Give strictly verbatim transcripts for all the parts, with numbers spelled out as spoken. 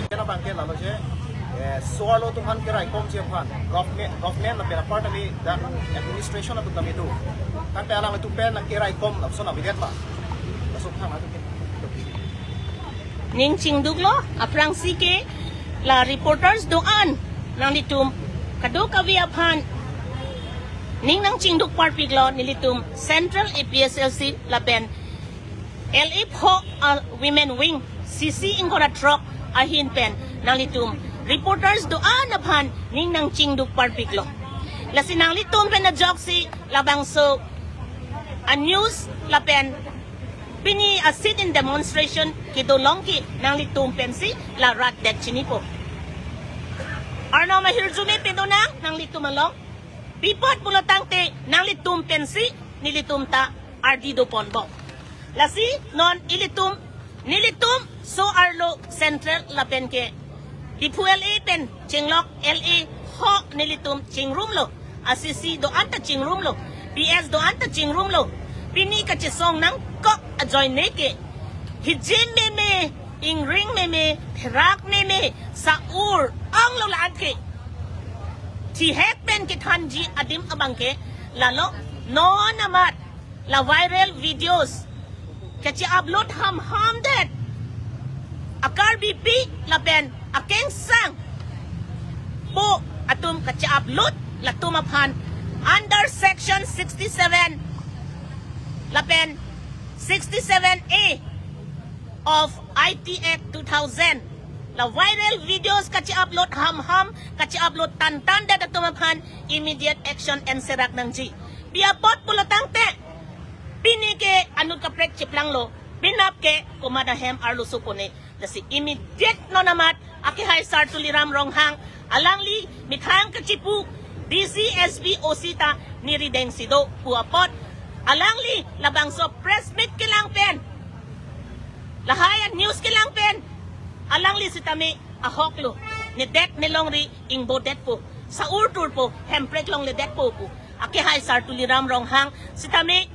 Kena bangke lalo je, eh, so-arlo atum aphan keraikomji aphan government, government lapen apar tame dan administration atum tame do. Tangte alanglitum pen nangkeraikom lapuson avedet ma. Laso aphan atum ke. Ning chingduklo, aphrangsi ke la reporters do-an nanglitum kadokave aphan ning nangchingduk parpiklo, nelitum Central A P S L C lapen L A pho, ah, Women Wing, C C ingkoi ra throk ahin pen nanglitum reporters do-an aphan ning nangchingduk parpiklo. Lasi nanglitum pen ajoksi labangso a-news lapen pini a sit-in demonstration kedo along ke nanglitum pensi la rat det chinipo. Arnam ahirjume pedonang nanglitum along. Pi apot pulo tangte nanglitum pensi nelitum ta ardi doponbom. Lasi non ilitum, nelitum so-arlo Central lapen ke Diphu L A pen chinglok L A ho nelitum chingrumlo. A C C do-an ta chingrumlo. P S do-an ta chingrumlo. Pini kachesong nangkok ajoine ke hijim meme, ingring meme, therak meme, sa-ur anglo la-an ke thihek pen kethanji adim abangke lalo, non amat la viral videos kachi-upload hamham det a-Karbipi lapen akengsangpo atum kachi-upload, latum aphan under section sixty-seven lapen sixty-seven A of I T Act two thousand, la viral videos kachi-upload hamham, kachi-upload tantan det atum aphan immediate action enserak nangji. Pi apot pulo tangte pini ke anut kaprek chiplanglo, penap ke komat ahem arloso pone. Lasi immediate non amat akehai sar Tuliram Ronghang, alangli methang kachipu D C, S P, O C ta neli dengsi do pu apot, alangli labangso press meet kelang pen, lahai a-news kelang pen, alangli sitame ahoklo, nedet nelongri ingbodetpo, sa-ur turpo, hemprek longledetpo pu akehai sar Tuliram Ronghang sitame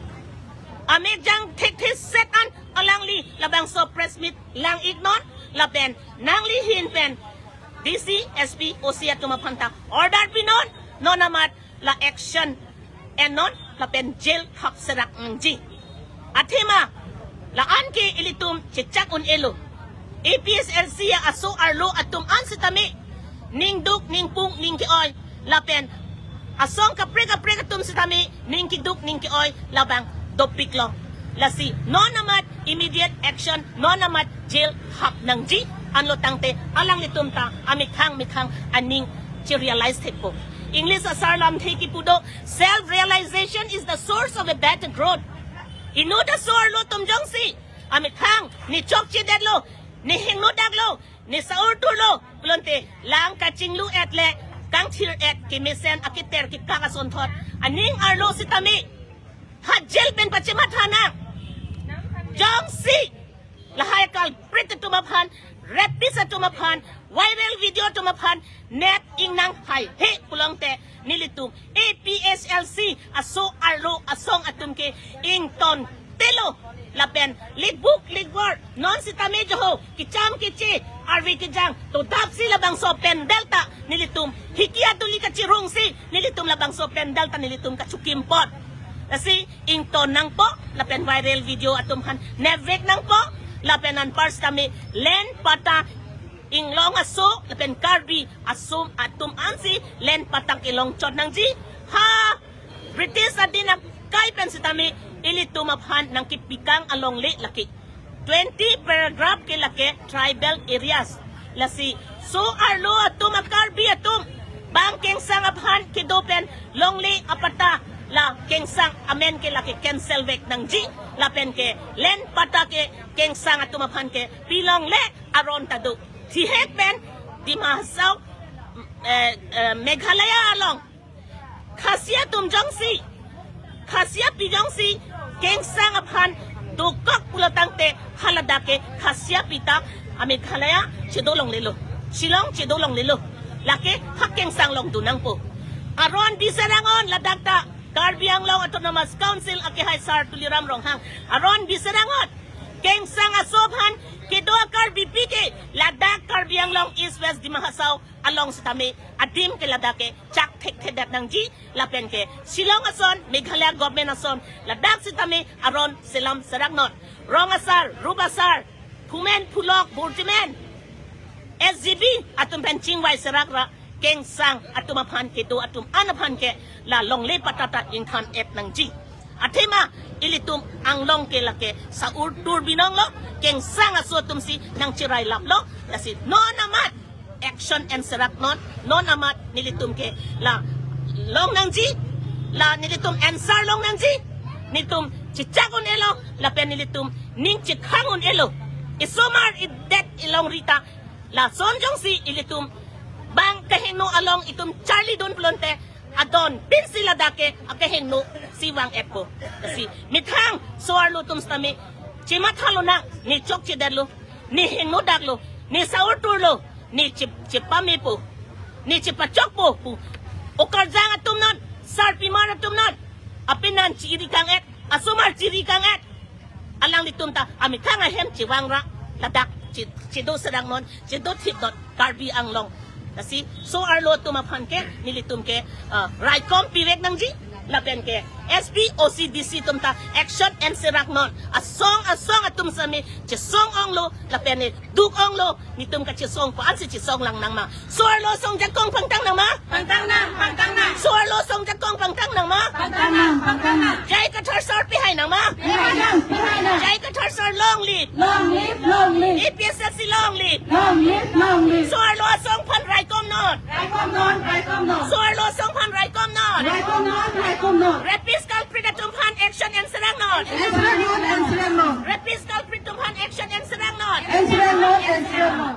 amekjang thekthe set an alangli labangso press meet lang-iknon lapen nangli ahin pen D C, S P, O C atum aphan ta order pinon, non amat la action ennon lapen jail hapserak nangji. Athema la-an ke ilitum chechak un-elo. A P S L C aso-arlo atum an sitame ningduk, ningpung, ningke-oi lapen asong kaprek kaprek atum sitame ning keduk, ning ke-oi labang dopiklo. Lasi non amat immediate action, non amat jail hap nangji, anlo tangte alanglitum ta amethang methang aning che-realize thekpo. English asar lamthe kipu do, "Self realization is the source of a better growth." Inut aso-arlo atum jongsi amethang ne chokchedetlo, ne hingno daklo, ne sa-ur turlo pulote lang kachinglu-et le kangthir-et kemesen akiter kekak asonthot aning arlo sitame ha jail pen pachematha nang. Jongsi lahai culprit atum aphan, rapist atum aphan, viral video atum aphan nep ingnang haihe pulote nelitum A P S L C aso-arlo asong atum ke ingtontelo lapen likbuk likbor non sitame joho kecham keche arve kejang todapsi labangso pandal ta nelitum hiki aduli kachirungsi nelitum labangso pandal ta nelitum kachukim apot. Lasi ington nangpo lapen viral video atum aphan nepvek nangpo lapen anpar sitame land patta inglong aso lapen Karbi aso atum ansi land patta kelong chot nangji. Ha British adin akai pen sitame ilitum aphan nangkepikang alongle lake. Twenty paragraph ke lake tribal areas. Lasi so-arlo atum a-Karbi atum bang kengsang aphan kedo pen longle apatta la kengsang amen ke lake cancel vek nangji lapen ke land patta ke kengsang atum aphan ke pilongle aron ta do. Thihek pen Dima Hasao, eh, eh, Meghalaya along Khasi atum jongsi, Khasi api jongsi kengsang aphan dokok pulo tangte haladak ke Khasi api ta a-Meghalaya chedo longlelo, Shillong chedo longlelo. Lake ha kengsang along do nangpo. Aron biserang-on ladak ta Karbi Anglong Autonomous Council akehai sar Tuliram Ronghang aron biserang-on. Kengsang aso aphan Kedo a-Karbipi ke ladak Karbi Anglong East West Dima Hasao along sitame adim ke ladak ke chak thekthedet nangji, lapen ke Shillong ason, Meghalaya government ason, ladak sitame aron selam seraknon. Rong asar, rup asar, phumen phulok, burjimen, S G B atum pen chingvai serak ra kengsang atum aphan, kedo atum an aphan ke la longle patata ingthan-et nangji. Athema ilitum Anglong ke lake sa-ur tur binong lo, kengsang aso atum si nangchirai lap lo, lasi non amat action en seraknon, non amat nelitum ke la long nangji, la nelitum answer long nangji, nelitum chichak un-elo, lapen nelitum ning chikhang un-elo. Isomar idet ilongri ta, lason jongsi ilitum bang kehingno along itum charlidun pulote, adon pinsi ladak ke akehingno si vang-etpo. Lasi methang so-arlo atum sitame chimatha lonang, ne chokchedetlo, ne hingno daklo, ne sa-ur turlo, ne chi, chipamepo, ne chipachokpo pu okarjang atum non, sarpimar atum non, apenan chiri kang-et, asomar chiri kang-et. Alanglitum ta amethang ahem chevang ra ladak chi, chido seraknon, chido thipnon Karbi Anglong. Lasi so-arlo atum aphan ke nelitum ke, ah, raikom pivek nangji, lapen ke S P, O C, D C atum ta action en seraknon. Asong asong atum sitame chesong onglo, lapen ne duk onglo, nelitum kachesongpo ansi chesong lang nangma. So-arlo asong jakong pangtang nangma? Pangtang nang, pangtang nang. So-arlo asong jakong pangtang nangma? Pangtang nang, pangtang nang. J I Kathar sir pihai nangma? Pihai nang, pihai nang. J I Kathar sir long live. Long live, long live. A P H L C long live. Long live, long live. So-arlo asong aphan raikomnon. Raikomnon, raikomnon. So-arlo asong aphan raikomnon. Raikomnon, raikomnon. Rapist culprit atum aphan action en seraknon. En seraknon, en seraknon. Rapist culprit atum aphan action en seraknon. En seraknon, en seraknon.